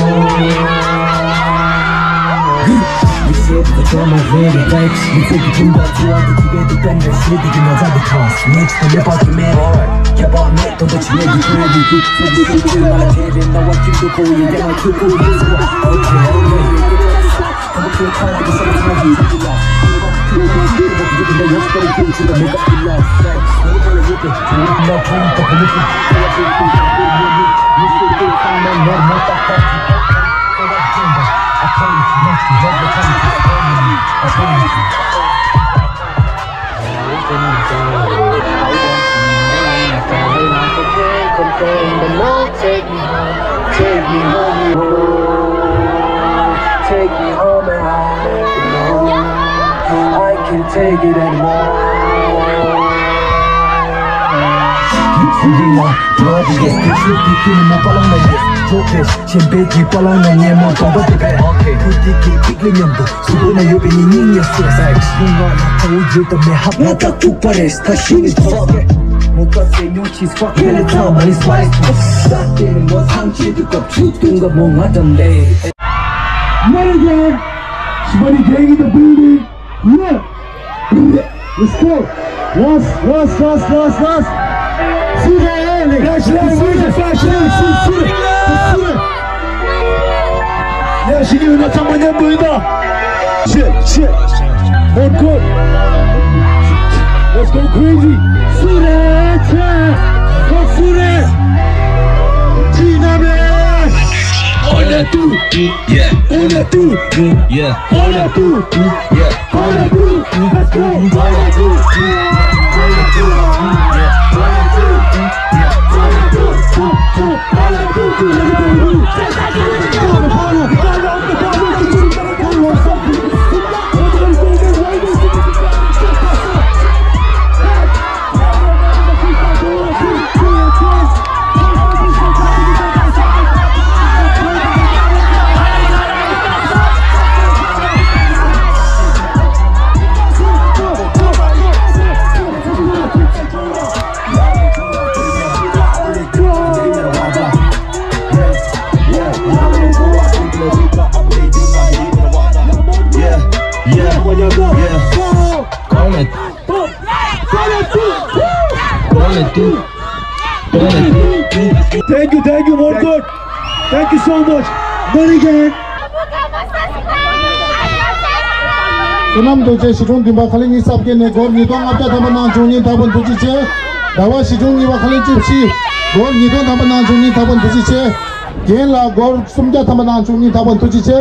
Take me home, take me home and I can take it anymore. Not again. Somebody getting in the building. Yeah. Let's go. Last, last, last, last, last. Shoot it, Alex. Flash, flash, flash, flash, shoot, shoot it. Shoot it. Yeah, she giving us some money, boy. Shit, shit. More good. Let's go crazy. Shoot it. Go shoot it. Gina, man. On a two. Yeah. On a two. Yeah. On a two. Yeah. On a two. Let's go. On a two. Thank you, thank you, Morgan. Thank you so much. Very good. བསོད་ནམས་རྡོ་རྗེ་ཞི་ཁྲོན་བདུན་པ་ཁ་ལས་ཉིན་གསར་བསྐྱོད་ནས་སྒོར་ཉིས་སྟོང་ལྔ་བརྒྱ་ཐམ་པ་གནང་བྱུང་སྙིང་ཐག་པ་ཐུགས་རྗེ་ཆེ། ཟླ་བ་ཞི་ཁྲོན་གཉིས་པ་ཁ་ལས་བཅུ་བཞི་སྒོར་ཉིས་སྟོང་ཐམ་པ་གནང་བྱུང་སྙིང་ཐག་པ་ཐུགས་རྗེ་ཆེ། རྒན་ལགས་སྒོར་སུམ་བརྒྱ་ཐམ་པ་གནང་བྱུང་སྙིང་ཐག་པ་ཐུགས་རྗེ་ཆེ།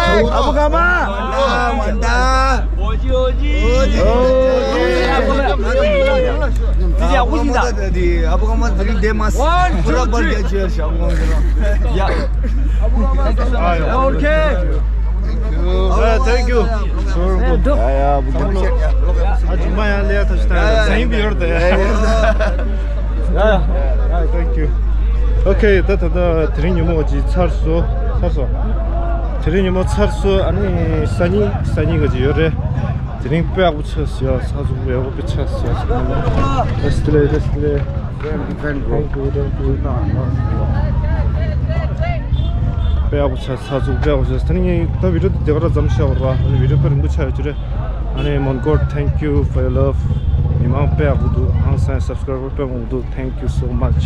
ཨ་བུ་ག་མ། ཨ་མ་ད། ཨོ་ཇི་ཨོ་ཇི། ཨོ་ཇི། ཨ་བུ་ག་མ། ཨ་བུ་ག་མ་དེ་རིང་བསྡད་མ་སོང་། ཁོ་རང་པར་རྒྱག་བྱས་ཤག་ཁོང་ཚོ། ཡ། ཨོ་ཁེ། Thank you. ཡ་ཡ། ཨ་ཇུ་མ་ཡང་ལས་ཐ་ཤི་ད་ཡ་ཡ། ཟིང་བི་ཡོར་ད་ཡ་ཡ། Thank you. Okay, ད་ད་ད་དེ་རིང་ཉིན་མོ་ཅིག་ཚར་སོང་། ཚར་སོང་། དེ་རིང་ཉིན་མོ་ཚར་སོང་། ཨ་ནི་སང་ཉིན་སང་ཉིན་ག་ཅིག་ཡོད་རེད། དེ་རིང་དཔེ་ཡག་པོ་ཆགས་སོང་ཡ། ས་ཚུགས་དཔེ་ཡག་པོ་དཔེ་ཆགས་སོང་ཡ། Let's play, let's play. Thank you, thank you. དཔེ་ཡག་པོ་ཆགས། ས་ཚུགས་དཔེ་ཡག་པོ་ཆགས། ད་ནི་ངས་ད་བི་ཌི་ཡོ་དེ་དེ་ག་རང་མཚམས་བཞག་པ་རེད་པ། ཨ་ནི་བི་ཌི་ཡོ་དཔེ་རིང་པོ་ཆགས་ཡོད་ཀྱི་རེད། ཨ་ནི་མོན་གྷོ། Thank you for your love. མི་མང་དཔེ་ཡག་པོ་འདུག་ཧང་སང་། སབ་སི་ཀ་རའི་བར་དཔེ་མང་པོ་འདུག Thank you so much.